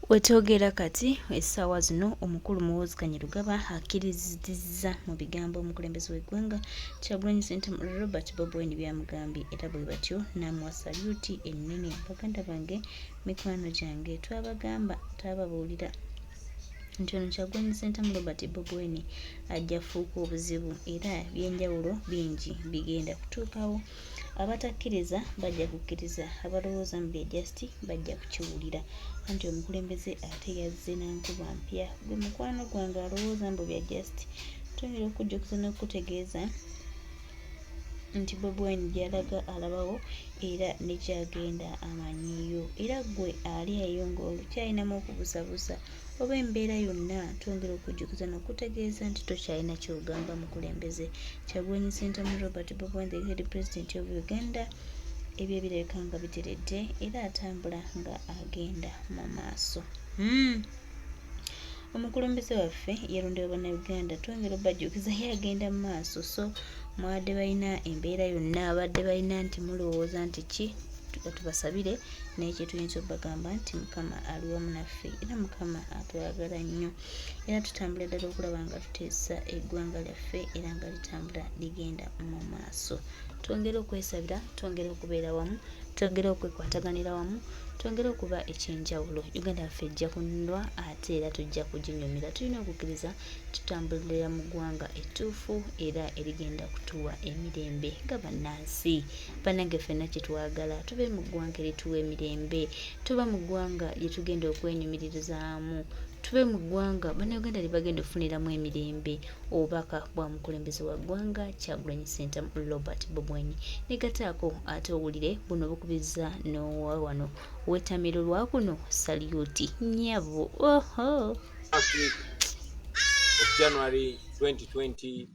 Wetwogera kati essaawa zino omukulu Muhoozi Kainerugaba akkirizza mu bigambo omukulembeze w'eggwanga Kyagulanyi Ssentamu Robert Bobi Wine byamugambye era bwe batyo n'amuwa salyuti ennene. Baganda bange, mikwano gyange, twabagamba twababuulira nti ono Kyagulanyi Ssentamu Robert Bobi Wine ajja fuuka obuzibu era byenjawulo bingi bigenda kutuukawo. Abatakkiriza bajja kukkiriza, abalowooza mbu bya just bajja kukiwulira. Anti omukulembeze ate yazze na nkuba mpya. Gwe mukwano gwange alowooza mbu bya just, twongera okukujjukiza n'okukutegeeza nti Bobi Wine gy'alaga alabawo era ne gy'agenda amanyiiyo. Era ggwe ali eyo ng'okyalinamu okubuusabuusa oba embeera yonna, twongera okujjukiza n'okutegeeza nti tokyalina ky'ogamba mukulembeze Kyagulanyi Ssentamu Robert Bobi Wine, the head president of Uganda. Ebyo birabika nga biteredde era atambula nga agenda mu maaso. Omukulembeze waffe yalondebwa Bannayuganda, twongera obajjukiza ye agenda mu maaso. So mwabadde balina embeera yonna, abadde balina nti mulowooza nti ki, tubasabire, naye kyetuyinza obagamba nti Mukama ali wamu naffe era Mukama atwagala nnyo era tutambula ddala okulaba nga tuteesa eggwanga lyaffe era nga litambula ligenda mu maaso. Twongere okwesabira, twongere okubeera wamu, twongere okwekwataganira wamu, twongere okuba ekyenjawulo. Uganda yaffe ejja kununulwa ate era tujja kuginyumira. Tulina okukkiriza tutambulira mu ggwanga ettuufu era erigenda kutuwa emirembe nga bannansi. Bannange ffenna kye twagala tube mu ggwanga erituwa emirembe, tuba mu ggwanga lye tugenda okwenyumiririzaamu, tube mu ggwanga Bannayuganda lye bagenda okufuniramu emirembe. Obubaka bwa mukulembeze wa ggwanga Kyagulanyi Ssentamu Robert Bobi Wine. Negataako ate owulire buno bukubizza n'owa wano wetamiro lwa kuno salyuti nnyabo. Oho. Last week of January 2025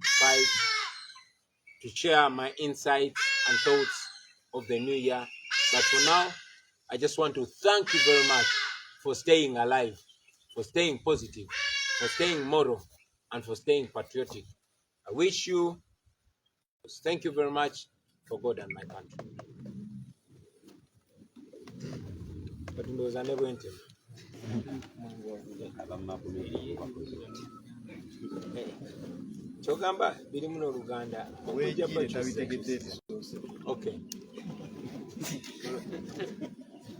to share my insights and thoughts of the new year. But for now, I just want to thank you very much for staying alive, for staying positive, for staying moral, and for staying patriotic. I wish you, thank you very much for God and my country. But ndowooza ne bwe ntema. Kyogamba birimu n'Oluganda. Okay.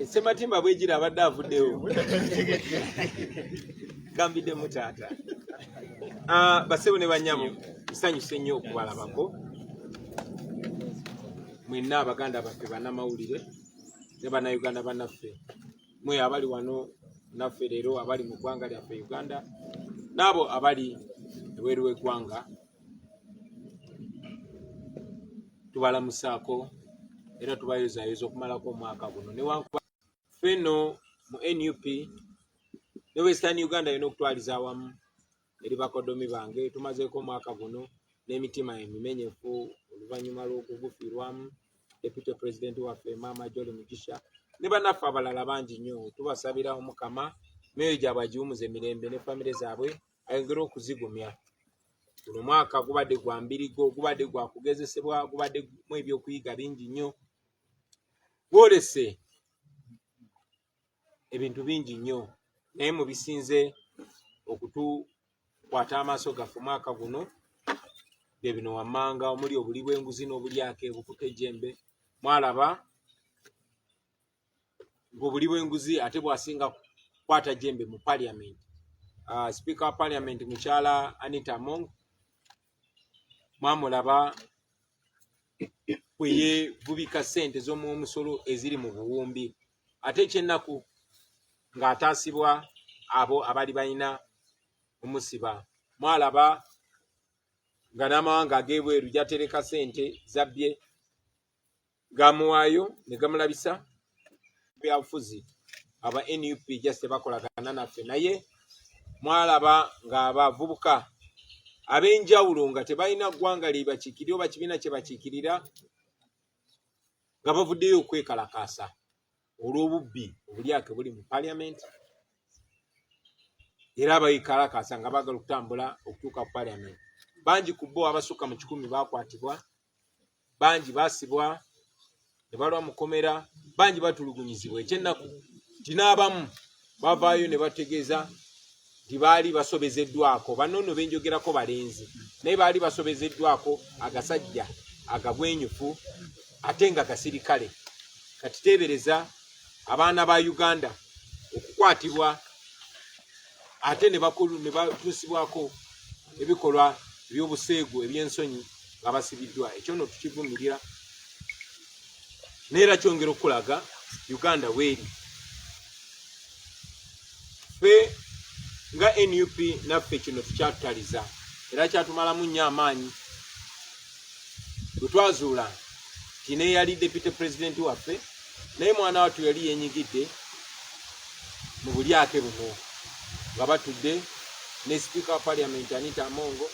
Sematimba bwegira abadde avuddewo gambiddemu taata. Basebo ne banyabo, nsanyuse nnyo okubalabako mwenna abaganda baffe bannamawulire ne bannayuganda bannaffe mwe abali wano naffe leero, abali mu ggwanga lyaffe Uganda n'abo abali ebweru w'eggwanga, tubalamusaako era tubayozayoza okumalako omwaka guno. Newankuba ffe no mu NUP ne Western Uganda yona okutwaliza awamu eri bakodomi bange, tumazeeko omwaka guno n'emitima emimenyefu oluvannyuma lw'okugufiirwamu deputy president waffe Maama Jolly Mugisha ne bannaffe abalala bangi nnyo. Tubasabira Omukama myoyo gyabwe agiwumuze emirembe ne famire zaabwe ayongere okuzigumya. Guno omwaka gubadde gwa mbirigo, gubadde gwa kugezesebwa, gubaddemu ebyokuyiga bingi nnyo, gwolese ebintu bingi nnyo, naye mu bisinze okutukwata amaaso gaffe omwaka guno bye bino wammanga omuli obuli bw'enguzi n'obulyake obukuta ejjembe. Mwalaba ng'obuli bw'enguzi ate bwasinga kukwata jjembe mu parliament. Speaker wa parliament mukyala Anita Among mwamulaba bwe yeevubika ssente z'omuwomusolo eziri mu buwumbi, ate ekyennaku ng'ataasibwa abo abali balina omusiba. Mwalaba nga n'amawanga ag'ebweru gyatereka ssente zabbye gamuwaayo ne gamulabisa byabufuzi. Aba NUP just tebakolagana naffe, naye mwalaba ng'abavubuka ab'enjawulo nga tebalina ggwanga lye bakiikirira oba kibiina kye bakiikirira nga bavuddeyo okwekalakaasa olw'obubbi obulyake buli mu parliament, era abayikalakaasa nga baagala okutambula okutuuka ku parliament. Bangi ku bo abasukka mu 100 baakwatibwa, bangi baasibwa ne balwa mu kkomera, bangi batulugunyizibwa. Ekyennaku nti n'abamu Bavaayo ne bategeeza nti baali basobezeddwako. Banno nno benjogerako balenzi, naye baali basobezeddwako agasajja agabwenyufu ate nga gasirikale. Kati teebereza abaana ba Uganda okukwatibwa ate ne batuusibwako ebikolwa eby'obuseegu eby'ensonyi nga basibiddwa. Ekyo nno tukivumirira, naye era kyongera okukulaga Uganda weeri. Ffe nga NUP naffe kino tukyatutaliza era kyatumalamu nnyo amaanyi bwe twazuula nti neyali deputy president waffe naye mwana wattu yali yenyigidde mu bulyake buno nga batudde ne sipiika wa parliament Anita Amongo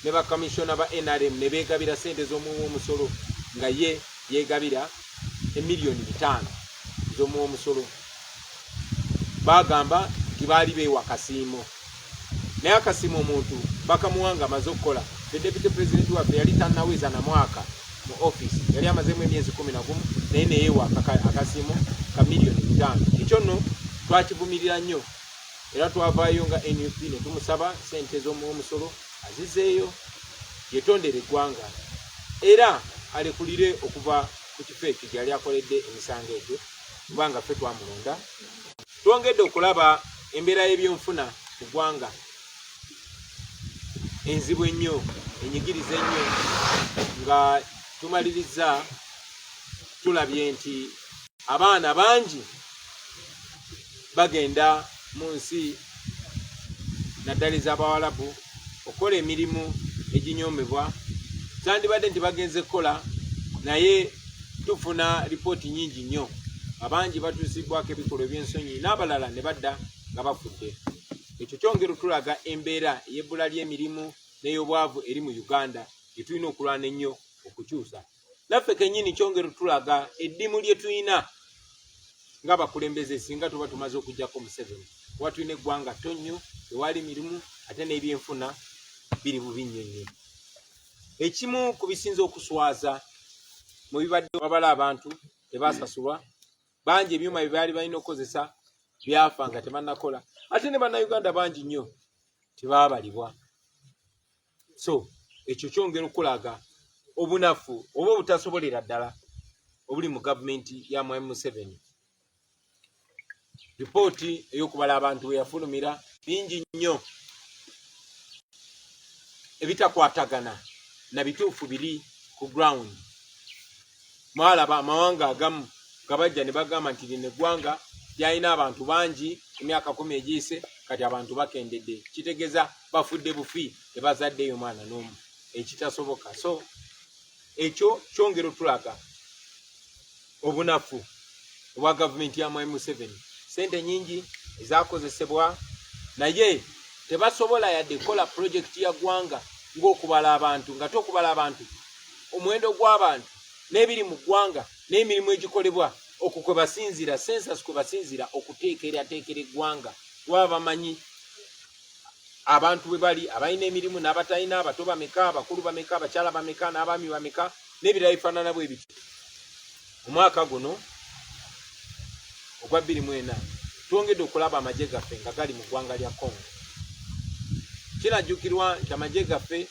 ne bakamishona ba NRM ne beegabira ssente z'omuwi w'omusolo, nga ye yeegabira emiliyoni 5 ez'omuwi w'omusolo. Bagamba nti baali beewa kasiimo, naye akasiimo omuntu bakamuwa nga amaze okukola. Fe deputy president waffe yali tannaweza na mwaka mu office, yali amazeemu emyezi 11, naye neyeewa akasiimo ka miliyoni 5. Ekyo nno twakivumirira nnyo era twavaayo nga NUP ne tumusaba ssente z'omuwi w'omusolo azizeeyo, yetondere eggwanga era alekulire okuva ku kifo ekyo gyali akoledde emisango egyo, kubanga ffe twamulonda. Twongedde okulaba embeera y'ebyenfuna mu ggwanga enzibu ennyo, enyigiriza ennyo, nga tumaliriza tulabye nti abaana bangi bagenda mu nsi naddala ez'Abawalabu okukola emirimu eginyoomebwa. Kyandibadde nti bagenze kukola, naye tufuna lipooti nyingi nnyo, abangi batuusibbwako ebikolwa eby'ensonyi n'abalala ne badda nga bafudde. Ekyo kyongera otulaga embeera ey'ebbula ly'emirimu n'ey'obwavu eri mu Uganda gye tulina okulwana ennyo okukyusa. Naffe kennyini kyongera otulaga eddimu lye tulina ng'abakulembeze singa tuba tumaze okuggyako Museveni, kuba tulina eggwanga tto nnyo, tewali mirimu ate n'ebyenfuna biri bubi nnyo nnyo. Ekimu ku bisinze okuswaza mu bibadde babala abantu tebasasulwa, bangi ebyuma bye baali balina okukozesa byafa nga tebannakola, ate ne Bannayuganda bangi nnyo tebaabalibwa. So ekyo kyongera okulaga obunafu oba obutasobolera ddala obuli mu gavumenti ya Mwami Museveni. Ripooti ey'okubala abantu bwe yafulumira, bingi nnyo ebitakwatagana na bituufu biri ku ground. Mwalaba amawanga agamu nga bajja ne bagamba nti lino eggwanga lyalina abantu bangi emyaka 10 egiyise, kati abantu bakendedde, kitegeeza bafudde bufi, tebazaddeyo mwana n'omu, ekitasoboka. So ekyo kyongera otulaga obunafu obwa gavumenti ya Mwami Museveni. Sente nyingi ezakozesebwa, naye tebasobola yadde kukola pulojekiti ya ggwanga ng'okubala abantu, nga tokubala abantu, omuwendo gw'abantu n'ebiri mu ggwanga n'emirimu egikolebwa. Okwo kwe basinziira, census kwe basinziira okuteekerateekera eggwanga, kuba bamanyi abantu bwe bali, abalina emirimu n'abatalina, abato bameka, abakulu bameka, abakyala bameka n'abaami bameka, n'ebirala bifaanana bwe bityo. Omwaka guno ogwa 24 twongedde okulaba amagye gaffe nga gali mu ggwanga lya Congo. Kinajjukirwa nti amagye gaffe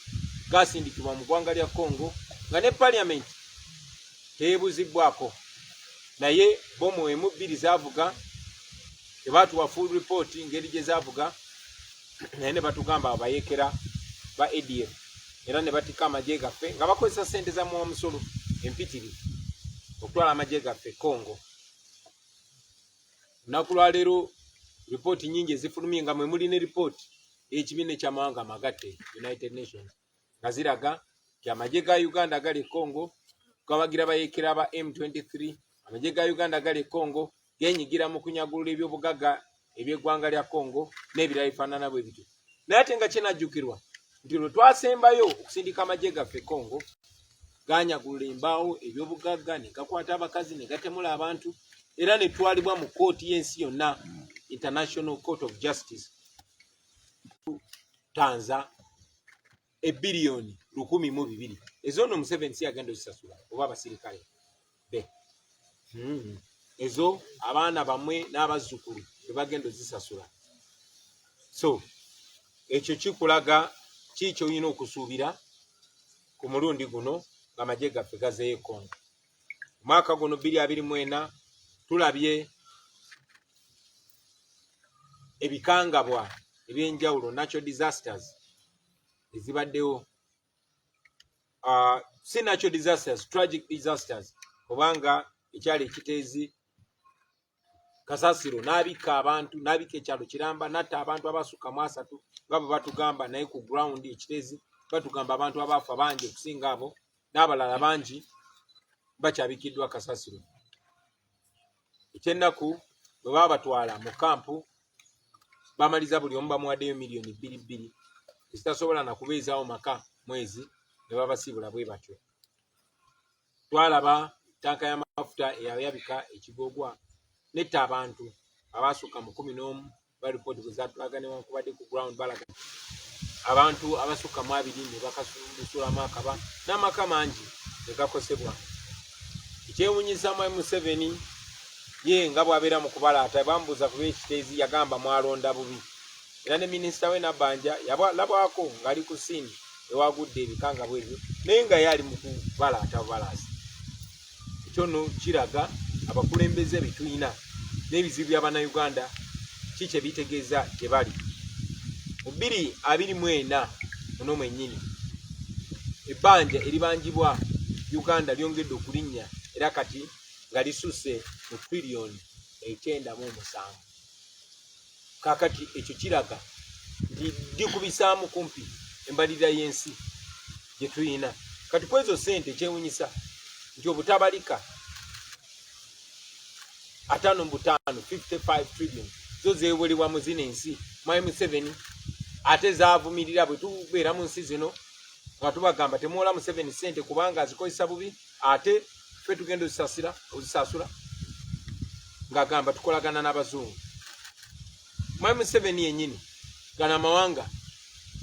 gasindikibwa mu ggwanga lya Congo nga ne parliament teyebuzibbwako, naye bomu emu bbiri zaavuga, tebaatuwa full report ngeri gye zaavuga, naye ne batugamba abayeekera ba ADF, era ne batikka amagye gaffe nga bakozesa ssente za muwamusolo empitirivu okutwala amagye gaffe Congo. Olunaku lwaleero ripooti nyingi ezifulumye, nga mwe muli ne ripooti ey'ekibiina eky'amawanga amagatte, United Nations, nga ziraga nti amagye ga Uganda gali e Congo gawagira bayeekera ba M23, amagye ga Uganda gali e Congo genyigira mu kunyagulula ebyobugagga eby'eggwanga lya Congo n'ebirala bifaanana bwe bityo. Naye ate nga kinajjukirwa nti lwe twasembayo okusindika amagye gaffe e Congo, ganyagulula embaawo, ebyobugagga, ne gakwata abakazi, ne gatemula abantu, era ne twalibwa mu kkooti y'ensi yonna, International Court of Justice, tanza ebbiliyoni 1,002. Ezo nno Museveni si yagenda ozisasula oba abasirikale be. Ezo abaana bammwe n'abazzukulu be. bebagenda ozisasula. So ekyo kikulaga ki kyolina okusuubira ku mulundi guno ng'amagye gaffe gazeeyo e Congo. Omwaka guno 2024 tulabye ebikangabwa ebyenjawulo, natural disasters ezibaddewo, si natural disasters, tragic disasters, kubanga ekyali ekiteezi kasasiro n'abikka abantu, n'abikka ekyalo kiramba, n'atta abantu abasukka mu 30 nga bwe batugamba. Naye ku ground ekiteezi batugamba abantu abaafa bangi okusinga abo, n'abalala bangi bakyabikiddwa kasasiro. Ekyennaku, bwe baabatwala mu kampu bamaliza buli omu bamuwaddeyo miliyoni 2 2 ezitasobola nakubeezaawo maka mwezi, ne babasiibula bwe batyo. Twalaba tanka y'amafuta eyayabika ekigogwa netta abantu abasukka mu 11, balipooti bwe zatulaga, newankubadde ku ground balaga abantu abasukka mu 20 ne bakasulamu akaba n'amaka mangi ne gakosebwa. Ekyewunyisa, mwami Museveni ye nga bw'abeera mu kubalaata, bamubuuza ku byekiteezi, yagamba mwalonda bubi, era ne minisita we Nabbanja yalabwako ng'ali ku scene ewagudde ebikanga bwebyo, naye nga ye ali mu kubalaata bubalaasi. Ekyo nno kiraga abakulembeze be tulina n'ebizibu by'Abannayuganda ki kye bitegeeza gye bali. Mu 2024 muno mwennyini, ebbanja eribanjibwa Uganda lyongedde okulinnya, era kati nga lisusse mu triliyoni 97. Kaakati ekyo kiraga nti dikubisaamu kumpi embalirira y'ensi gye tulina kati. Ku ezo ssente, ekyewunyisa nti obutabalika 55, 55 trillion zo zeewolebwa mu zino ensi mwami Museveni ate zaavumirira. Bwe tubeera mu nsi zino nga tubagamba temuwola Museveni ssente kubanga azikozesa bubi, ate ffe tugenda ozisasira ozisasula, ng'agamba tukolagana n'abazungu. Mwami Museveni yennyini gano amawanga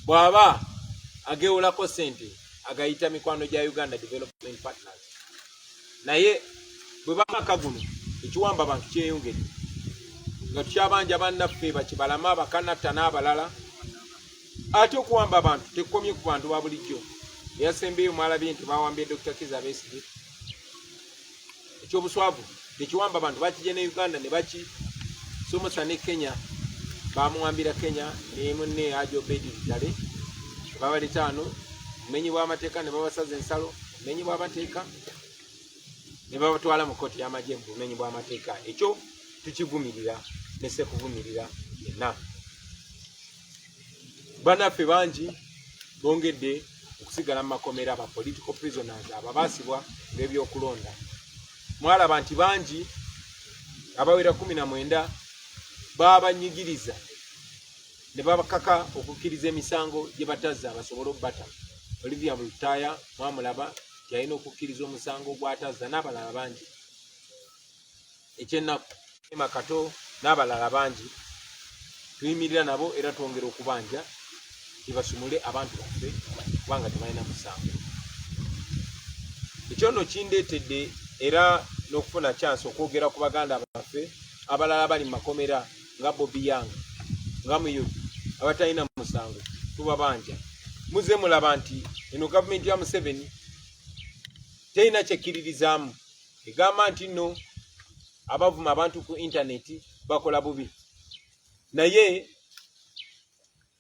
bw'aba agewolako ssente agayita mikwano gya Uganda, development partners. Naye bwe bamaka guno ekiwamba abantu kyeyongedde, nga tukyabanja bannaffe bakibalama, bakanatta n'abalala. Ate okuwamba abantu tekukomye ku bantu ba bulijjo. Eyasembeyo mwalabye nti bawambye Dr Kiza Besigye. Ekyobuswavu, ekiwamba abantu bakijja ne Uganda ne bakisomosa ne Kenya. Bamuwambira Kenya ne munne Haji Obedi Lutale, babaletaano bumenyi bw'amateeka, ne babasaza ensalo bumenyi bw'amateeka, ne babatwala mu kkooti y'amagye mu bumenyi bw'amateeka. Ekyo tukivumirira ne sekuvumirira yenna. Bannaffe bangi bongedde okusigala mu makomera, ba political prisoners ababaasibwa olw'ebyokulonda. Mwalaba nti bangi abawera 19 babanyigiriza ne babakaka okukkiriza emisango gye batazza basobole obbata. Olivia Lutaaya mwamulaba nti alina okukkiriza omusango gw'atazza, n'abalala bangi. Ekyennaku, Emma Kato n'abalala bangi tuyimirira nabo era twongera okubanja tibasumule abantu baffe kubanga tebalina musango. Ekyo nno kindeetedde era n'okufuna chance okwogera ku baganda baffe abalala bali mu makomera nga Bobi Young, nga Muyubi, abatalina musango. Tubabanja. Muze mulaba nti eno gavumenti ya Museveni terina kyekkiririzaamu. Egamba nti nno abavuma abantu ku intaneti bakola bubi, naye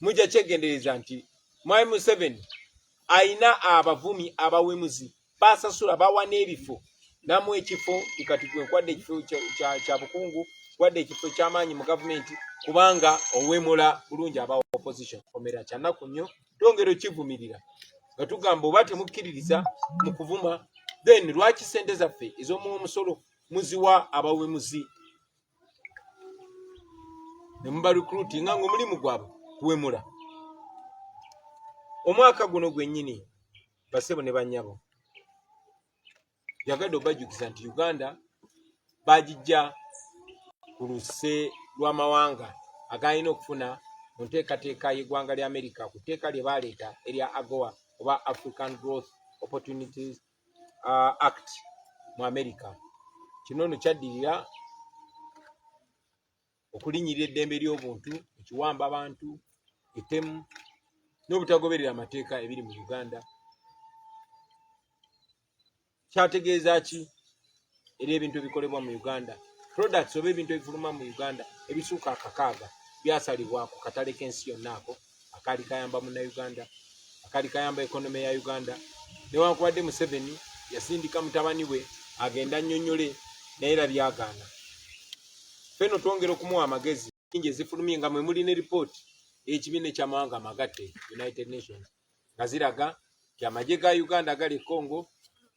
mujja kyegendereza nti mwami Museveni ayina abavumi abawemuzi basasula, bawa n'ebifo, namu ekifo kati gwe nkwadde ekifo kya bukungu, kwadde ekifo ky'amaanyi mu gavumenti kubanga owemula bulungi aba opposition. Komera kyanaku nnyo, twongera okivumirira nga tugamba oba temukkiririza mu kuvuma, then lwaki sente zaffe ez'omuwa omusolo muziwa abawemuzi ne muba recruitinga nga omulimu gwabwe kuwemula? Omwaka guno gwennyini, basebo ne bannyabo, yagadde obajjukiza nti Uganda bagijja ku luse lw'amawanga agalina okufuna mu nteekateeka y'eggwanga lya America ku tteeka lye baleeta erya AGOA oba African Growth Opportunities Act mu America. Kino nno kyaddirira Okulinnyirira eddembe ly'obuntu, ekiwamba bantu, ettemu n'obutagoberera amateeka ebiri mu Uganda kyategeeza ki eri ebintu ebikolebwa mu Uganda? Products oba ebintu ebifuluma mu Uganda ebisuuka akakaaga byasalibwa ku katale k'ensi yonna, ako akaali kayamba Munnayuganda, akaali kayamba economy ya Uganda. Newankubadde Museveni yasindika mutabani we agenda annyonnyole, naye era byagaana. Ffe no twongera okumuwa amagezi nyingi ezifulumye nga mwe muli ne ripooti ey'ekibiina eky'amawanga amagatte, United Nations, nga ziraga nti amagye ga Uganda agali e Congo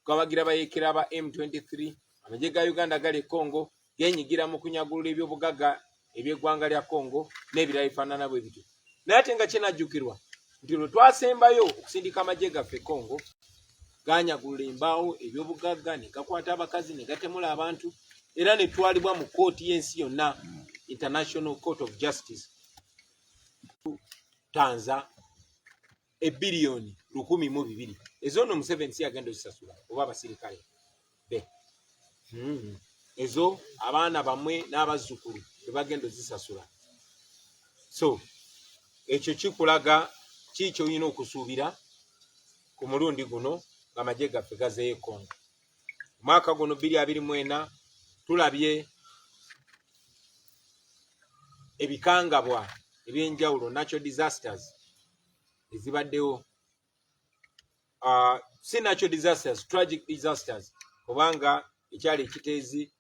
gawagira bayeekera ba M23, amagye ga Uganda agali e Congo genyigira mu kunyagulula ebyobugagga eby'eggwanga lya Congo n'ebirala bifaanana bwe bityo. Naye ate nga kinajjukirwa nti lwe twasembayo okusindika amagye gaffe e Congo, ganyagulula embaawo, ebyobugagga, ne gakwata abakazi, ne gatemula abantu, era ne twalibwa mu kkooti y'ensi yonna, International Court of Justice, tanza ebbiliyoni 1,002. Ezo nno Museveni si yagenda ozisasula oba abasirikale be. Ezo abaana bammwe n'abazzukulu bebagenda ozisasula. So ekyo kikulaga ki kyolina okusuubira ku mulundi guno ng'amagye gaffe gazeeyo e Congo. Omwaka guno 2024 tulabye ebikangabwa ebyenjawulo, natural disasters ezibaddewo, si natural disasters, tragic disasters, kubanga ekyali ekiteezi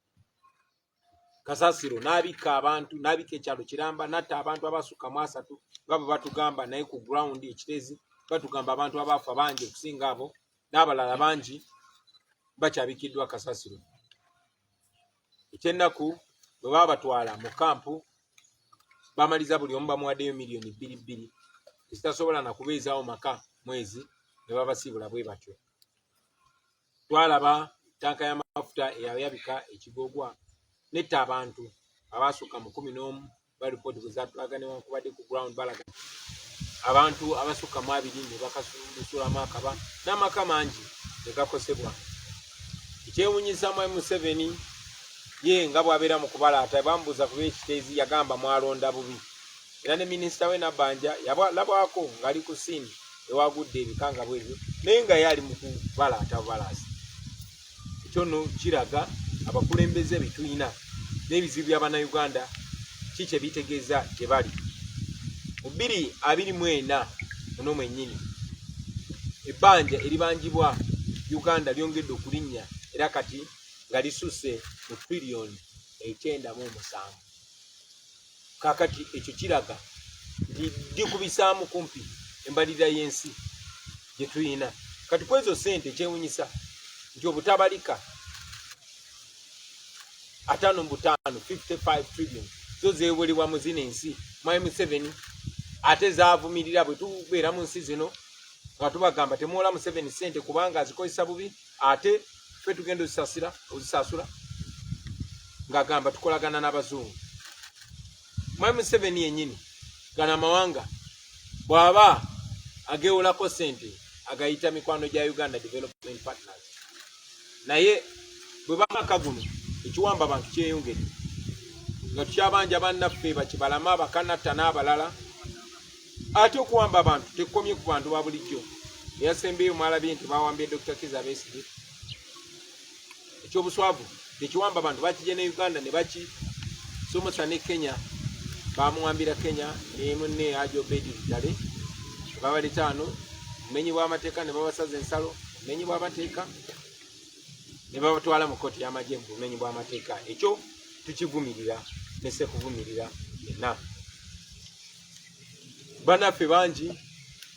kasasiro n'abikka abantu, n'abikka ekyalo kiramba, n'atta abantu abasukka mu asatu nga bwe batugamba. Naye ku ground ekiteezi batugamba abantu abaafa bangi okusinga abo, n'abalala bangi bakyabikiddwa kasasiro. Ekyennaku, bwe baabatwala mu kampu, bamaliza buli omu bamuwaddeyo miliyoni 2 2 ezitasobola nakubeezaawo maka mwezi, ne babasiibula bwe batyo. Twalaba tanka y'amafuta eyayabika ekigogwa netta abantu abaasukka mu 11, balipooti bwe zatulaga, newankubadde ku ground balaga abantu abasukka mu abiri ne bakalusulamu akaba n'amaka mangi ne gakosebwa. Ekyewunyisa, mwami Museveni ye nga bw'abeera mu kubalaata, bamubuuza ku byekiteezi, yagamba mwalonda bubi, era ne minisita we Nabbanja yalabwako ng'ali ku scene ewagudde ebikanga bwebyo, naye nga ye ali mu kubalaata bubalaasi. Ekyo nno kiraga abakulembeze be tulina n'ebizibu by'Abannayuganda ki kye bitegeeza gye bali. Mu 2024 muno mwennyini, ebbanja eribanjibwa Uganda lyongedde okulinnya, era kati nga lisusse mu triliyoni 97. Kaakati ekyo kiraga nti dikubisaamu kumpi embalirira y'ensi gye tulina kati. Ku ezo ssente, ekyewunyisa nti obutabalika 55, 55 trillion, zo zeewolebwa mu zino ensi mwami Museveni ate zaavumirira. Bwe tubeera mu nsi zino nga tubagamba temuwola Museveni ssente kubanga azikozesa bubi, ate ffe tugenda ozisasira ozisasula, ng'agamba tukolagana n'abazungu. Mwami Museveni yennyini gano amawanga bw'aba agewolako ssente agayita mikwano gya Uganda, development partners. Naye bwe bamaka guno ekiwamba abantu kyeyongedde, nga tukyabanja bannaffe bakibalama, abakanatta n'abalala. Ate okuwamba abantu tekukomye ku bantu ba bulijjo. Eyasembeyo mwalabye nti bawambye Dr Kiza Besigye. Ekyobuswavu, ekiwamba abantu bakijja ne Uganda ne bakisomosa ne Kenya. Bamuwambira Kenya ne munne Haji Obedi Lutale, babaleeta ano bumenyi bw'amateeka, ne babasaza ensalo, bumenyi bw'amateeka, ne babatwala mu kkooti y'amagye mu bumenyi bw'amateeka. Ekyo tukivumirira ne sekuvumirira yenna. Bannaffe bangi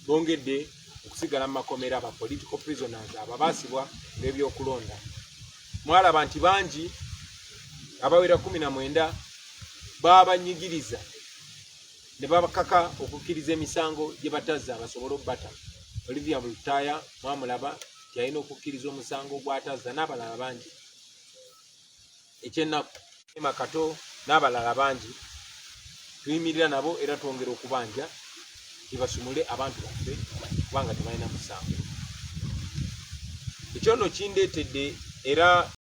bongedde okusigala mu makomera, ba political prisoners abo abaasibwa olw'ebyokulonda. Mwalaba nti bangi abawera 19 babanyigiriza ne babakaka okukkiriza emisango gye batazza basobole obbata. Olivia Lutaaya mwamulaba nti alina okukkiriza omusango gw'atazza, n'abalala bangi. Ekyennaku, Makato n'abalala bangi tuyimirira nabo era twongera okubanja tibasumule abantu baffe kubanga tebalina musango. Ekyo nno kindeetedde era